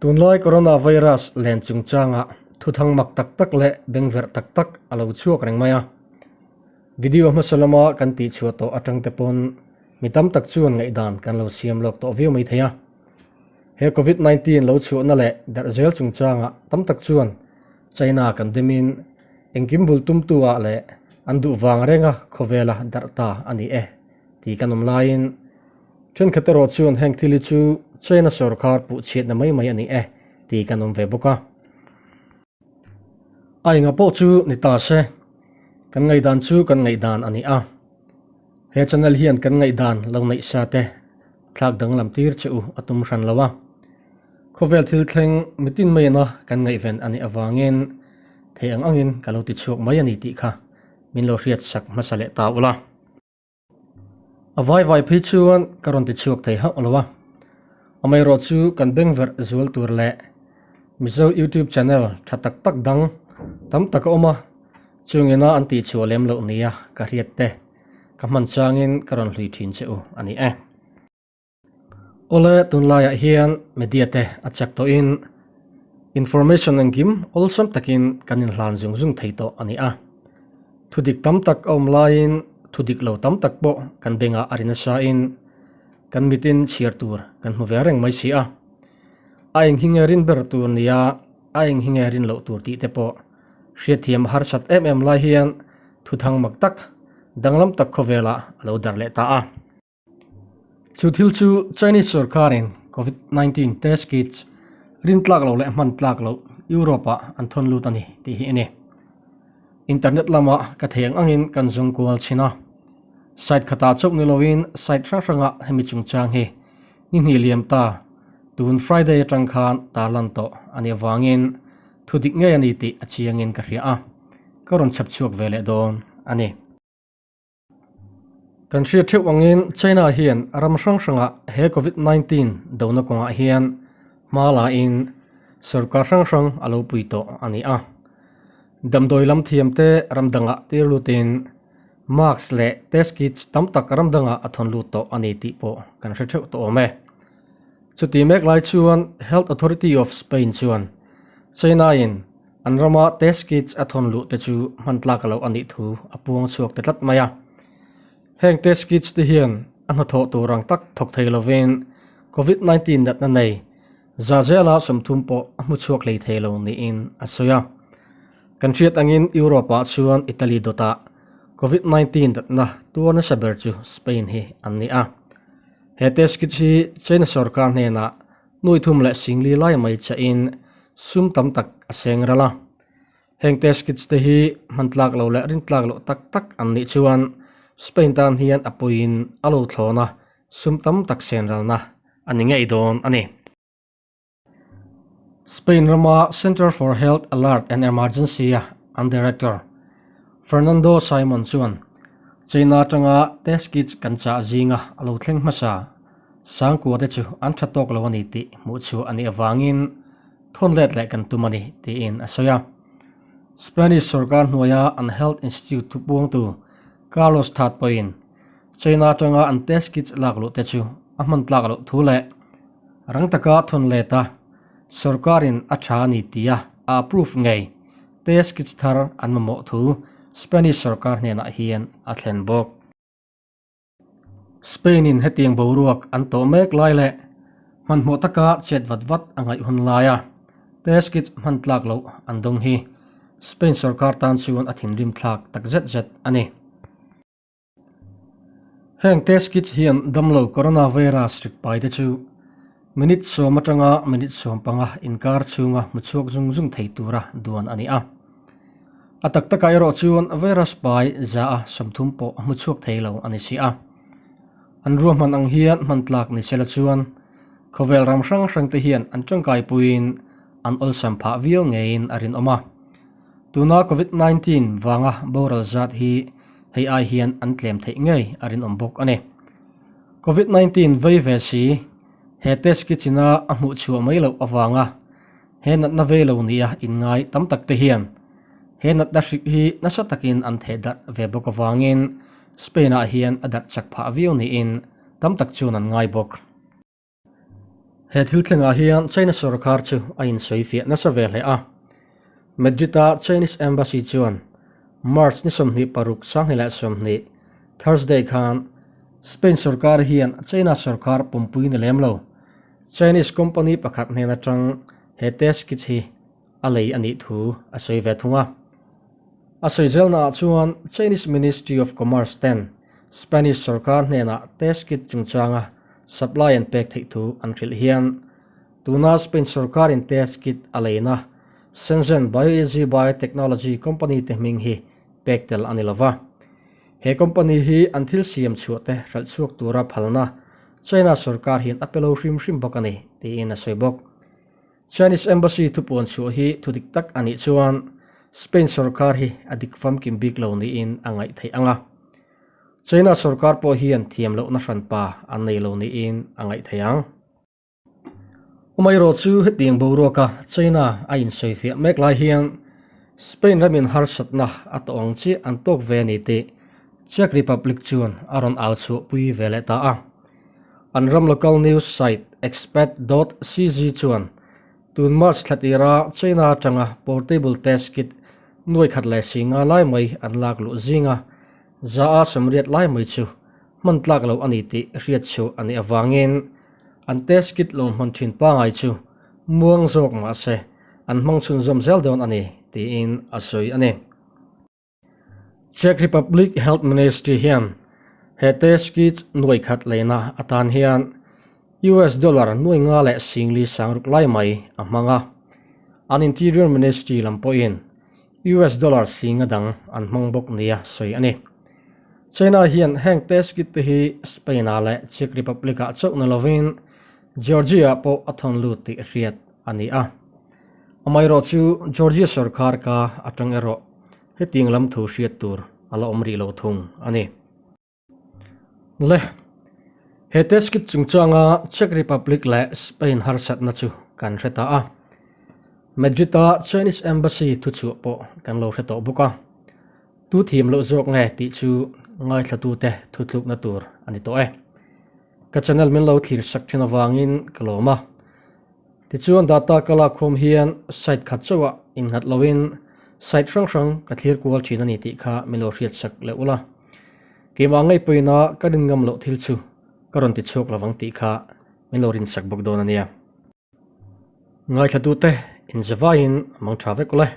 Tunlai coronavirus len chungchangah thuthang mak tak tak leh bengverh tak tak a lo chhuak reng mai a. Video hmasa lama kan tihchhuah tawh atang te pawn mi tam tak chuan ngaihdan kan lo siam lawk tawh viau mai thei a. He Covid 19 lo chhuahna leh darh zel chungchangah tam tak chuan China kan demin engkim bul tumtu ah leh an duh vang renga khawvela darh ta a ni e tih kan awm laiin Thenkhat erawh chuan heng thil hi chu China sorkar puh chhiatna mai mai a ni e tih kan awm ve bawk a. A enga pawh chu ni ta se, kan ngaihdan chu kan ngaihdan a ni a. He channel hian kan ngaihdan lo neih sa te thlak danglam tir che u a tum hran lo a. Khawvel thil thleng mitin maiina kan ngaihven a nih avangin thei ang angin ka lo ti chhuak mai a ni tih kha min lo hriat sak hmasa leh ta ula. A vai vai phei chuan ka rawn ti chhuak thei hauh lo a, amaherawh chu kan beng verh zual tur leh Mizo YouTube channel tha tak tak dang tam tak a awm a, chungina an tih chhuah lem loh nia ka hriat te ka hman changin ka rawn hlui thin che u a ni e. Awle tunlaiah hian media te a chak tawhin information engkim awlsam takin kan inhlan zung zung thei tawh a ni a. Thudik tam tak a awm laiin thudik lo tam tak pawh kan bengah a ri nasa in kan mitin chhiar tur kan hmu ve reng mai si a. A eng hi nge rin ber tur nia a eng hi nge rin loh tur tih te pawh hriatthiam a harsat em em lai hian thuthang mak tak danglam tak khawvelah a lo darh leh ta a. Chu thil chu Chinese sorkarin Covid 19 test kits rin tlak loh leh hman tlak loh Europe ah an thawn lut a ni tih hi a ni. Internet lamah ka thei ang angin kan zawng kual thin a. Site khatah chauh ni loin site hrang hrangah hemi chungchang hi ni hnih liam ta tun Friday atang khan tarlan tawh a nih avangin thu dik ngei a ni tih a chiangin ka hria a, ka rawn chhep chhuak ve leh dawn a ni. Kan hriat theuh angin China hian ram hrang hrangah he Covid 19 dona kawngah hian hma lain sorkar hrang hrang a lo pui tawh a ni a. Damdawi lam thiamte ram dangah tir lutin mask leh test kits tam tak ram dangah a thawn lut tawh a ni tih pawh kan hre theuh tawh awm e. Chuti mek lai chuan Health Authority of Spain chuan China-in An rama test kits a thawn luh te chu hman tlak loh a nih thu a puang chhuak ta tlat mai a. Heng test kits te hian a hnathawh tur ang tak thawk thei lovin Covid 19 natna nei za zela 30 pawh a hmu chhuak hlei thei lo niin a sawi a. Kan hriat angin Europe ah chuan Italy dawtah Covid 19 natna tuar nasa ber chu Spain hi an ni a. He test kit hi China sorkar hnenah Nuai thum leh singli lai mai chahin sum tam tak a seng ral a. Heng test kits te hi hman tlak lo leh rin tlak loh tak tak an nih chuan Spain tan hian a puiin a lo thlawn a, sum tam tak sen ralna a ni ngei dawn a ni. Spain rama Center for Health Alert and Emergency-a an director Fernando Simon chuan China atanga test kits kan chah zinga a lo thleng hmasa Sangkua te chu an tha tawk lo a ni tih hmuh chhuah a nih avangin thawn let leh kan tum a ni tiin a sawi a. Spanish sorkar hnuaia an Health Institute thupuangtu Carlos That pawhin China atanga an test kits lak luh te chu a hman tlak loh thu leh rang taka thawn let a sorkarin a tha a ni tia a approve ngei test kits thar an mamawh thu Spanish sorkar hnenah hian a thlen bawk. Spain-in hetiang boruak an tawh mek lai leh hmanhmawh taka chet vat vat a ngaih hun laia test kit hman tlak loh an dawng hi Spain sorkar tan chuan a thinrim thlak tak zet zet a ni. Heng test kits hian damlo coronavirus hrik pai te chu minute 10 atanga minute 15 inkar chhunga hmu chhuak zung zung thei tura duan a ni a. A tak takah erawh chuan virus pai za a 30 pawh a hmu chhuak thei lo a ni si a. An ruahman ang hian hman tlak ni sela chuan khawvel ram hrang hrang te hian an tangkai puiin an awlsam phah viau ngeiin a rinawm a. Tuna Covid 19 vanga boral zat hi hei ai hian an tlem theih ngei a rinawm bawk a ni. Covid 19 vei ve si he test kit ina a hmuh chhuah mai loh avanga He natna vei lo nia inngai tam tak te hian he natna hrik hi nasa takin an theh darh ve bawk avangin Spain-ah hian a darh chak phah viau niin tam tak chuan an ngai bawk. He thil thlengah hian China sorkar chu a insawifiah nasa ve hle a. Madrid-a Chinese Embassy chuan March ni 26 2020, Thursday khan Spain sorkar hian China sorkar pumpui ni lem lo Chinese company pakhat hnen atang he test kit hi a lei a nih thu a sawi ve thung a. A sawi zelnaah chuan Chinese Ministry of Commerce ten Spanish sorkar hnenah test kit chungchanga supply an pek theih thu an hrilh hian tuna Spain sorkarin test kit a leina Shenzhen BioEasy Biotechnology company te hming hi pek tel a ni lo va. He company hi an thil siam chhuah te hralh chhuak tura phalna China sorkar hian a pe lo hrim hrim bawk a ni, tiin a sawi bawk. Chinese Embassy thupuan chhuah hi thu dik tak a nih chuan Spain sorkar hi a dik famkim bik lo niin a ngaih theih ang a. China sorkar pawh hian thiam lohna hranpa an nei lo niin a ngaih theih ang. Amaherawh chu hetiang boruaka China a insawifiah mek lai hian Spain ramin harsatna a tawh ang chiah an tawk ve a ni tih Czech Republic chuan a rawn au chhuahpui ve leh ta a. An ram local news site Expat dot cz chuan tun March thla tira China atanga portable test kit nuai khat leh si nga lai mai an lak luh zinga za a 80 lai mai chu hman tlak lo a ni tih hriat chhuah a nih avangin an test kit lo hman thin pangai chu muang zawk mahse an hmang chhunzawm zel dawn a ni tiin a sawi a ni. Czech Republic Health Ministry hian he test kit nuai khat leina atan hian US dollar nuai nga leh singli sangruk lai mai a hmang a, an Interior Ministry lam pawhin US dollar singa dang an hmang bawk nia sawi a ni. China hian heng test kit te hi Spain-ah leh Czech Republic-ah chauh na lovin Georgia-ah pawh a thawn lut tih hriat a ni a. Amaherawh chu Georgia sorkar ka atang erawh hetiang lam thu hriat tur a la awm rih lo thung a ni. Le, he test kit chungchanga Czech Republic leh Spain harsatna chu kan hre ta a. Madrid-a Chinese Embassy thuchhuah pawh kan lo hre tawh bawk a. Tu thiam loh zawk nge tih chu ngaithlatute thutlukna tur a ni tawh e. Ka channel min lo thlir sak thin avangin ka lawm a. Tichuan data ka lak khawm hian site khat chauhah innghat loin site hrang hrang ka thlir kual thin a ni tih kha min lo hriat sak leh ula. Keimah ngaihpawina ka rin ngam loh thil chu ka rawn ti chhuak lovang tih kha min lo rin sak bawk dawn a nia. Ngaithlatute inzavaiin a mang tha vek ule.